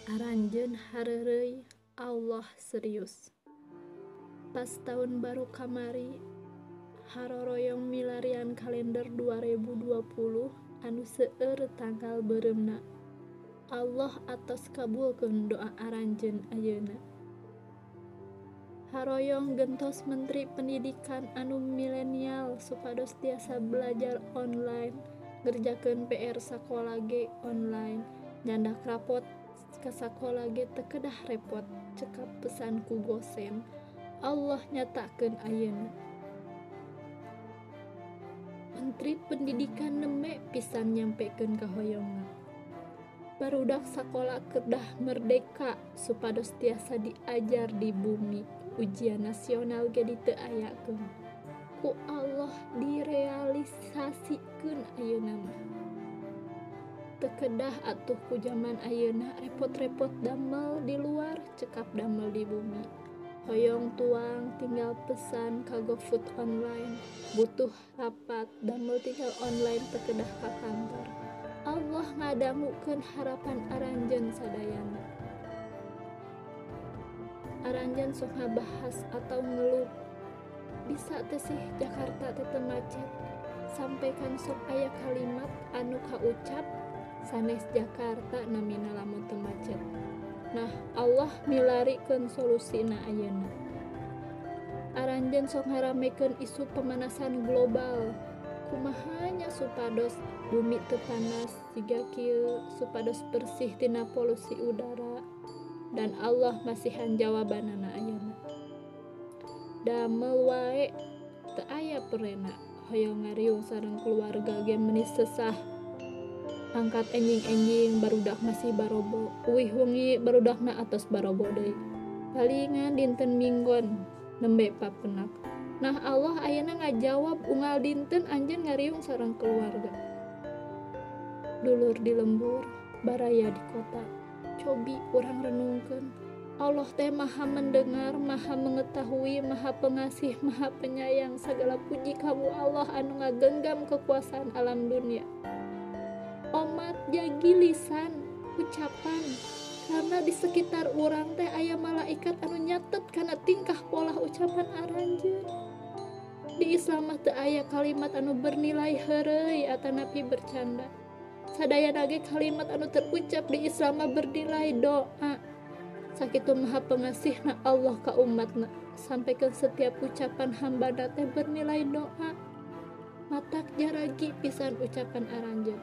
Aranjeun hareureuy, Allah serius. Pas taun baru kamari, haroroyong milarian kalender 2020 anu seueur tanggal beureumna. Allah atos kabulkeun doa aranjeun ayeuna. Haroyong gentos Menteri Pendidikan anu milenial supados tiasa belajar online, ngerjakeun PR sakola ge online, nyandak rapot ka sakola ge teu kedah repot, cekap pesan ku gosen. Allah nyatakeun ayeuna. Menteri Pendidikan neme pisan nyampekeun kahoyongna. Barudak sakola kedah merdeka supados tiasa diajar di bumi, ujian nasional ge diteu ayakeun. Ku Allah direalisasikeun ayeuna mah. Teu kedah atuh ku jaman ayeuna repot-repot damel di luar, cekap damel di bumi. Hoyong tuang tinggal pesan ka GoFood online, butuh rapat damel tinggal online teu kedah ka kantor. Allah ngadangukeun harapan aranjeun sadayana. Aranjeun sok ngabahas atau ngeluh, bisa teh sih Jakarta teh teu macet, sampaikan sok aya kalimat anu kaucap sanes Jakarta namina lamun teu macet. Nah, Allah milarikeun solusina ayeuna. Aranjeun sok ngaramekeun isu pemanasan global. Kumaha nya supados bumi teu panas siga kieu, supados bersih tina polusi udara, dan Allah masihan jawabanana ayeuna. Damel wae teu aya perena, hoyong ngariung sareng keluarga ge meuni sesah. Angkat enjing-enjing barudak masih barobo, uih wengi barudakna atos barobo deui. Palingan dinten minggon nembe papenak. Nah, Allah ayeuna ngajawab unggal dinten anjeun ngariung sareng keluarga. Dulur di lembur, baraya di kota. Cobi urang renungkeun. Allah teh maha mendengar, maha mengetahui, maha pengasih, maha penyayang. Segala puji kamu Allah anu ngagenggam kekuasaan alam dunia. Omat jagi lisan, ucapan, karena di sekitar urang teh aya malaikat anu nyatet kana tingkah pola ucapan aranjeun. Di Islam mah teu aya kalimat anu bernilai heureuy atanapi bercanda. Sadayana ge kalimat anu terucap di Islam mah bernilai doa. Sakitu maha pengasihna Allah ka umatna, sampaikan setiap ucapan hambana teh bernilai doa. Matak jaragi pisan ucapan aranjeun.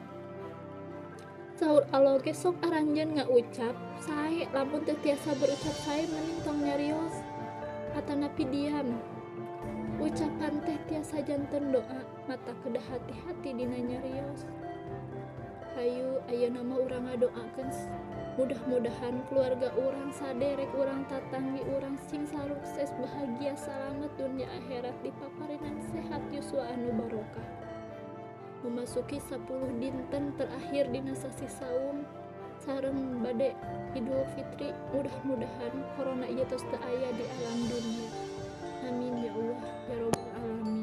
Saur Allah ge sok aranjeun ngaucap sae, lamun teu tiasa berucap sae mending tong nyarios atanapi diam. Ucapan teh tiasa janten doa, mata kedah hati-hati dina nyarios. Hayu ayeuna mah urang ngadoakeun mudah-mudahan keluarga urang saderek urang tatanggi urang sing sukses bahagia salamet dunia akhirat dipaparinan sehat yuswa anu barokah. Memasuki 10 dinten terakhir dina sasih saum sareng bade Idul Fitri, mudah-mudahan corona ieu tos teu aya di alam dunia. Amin ya Allah ya Rabbal alamin.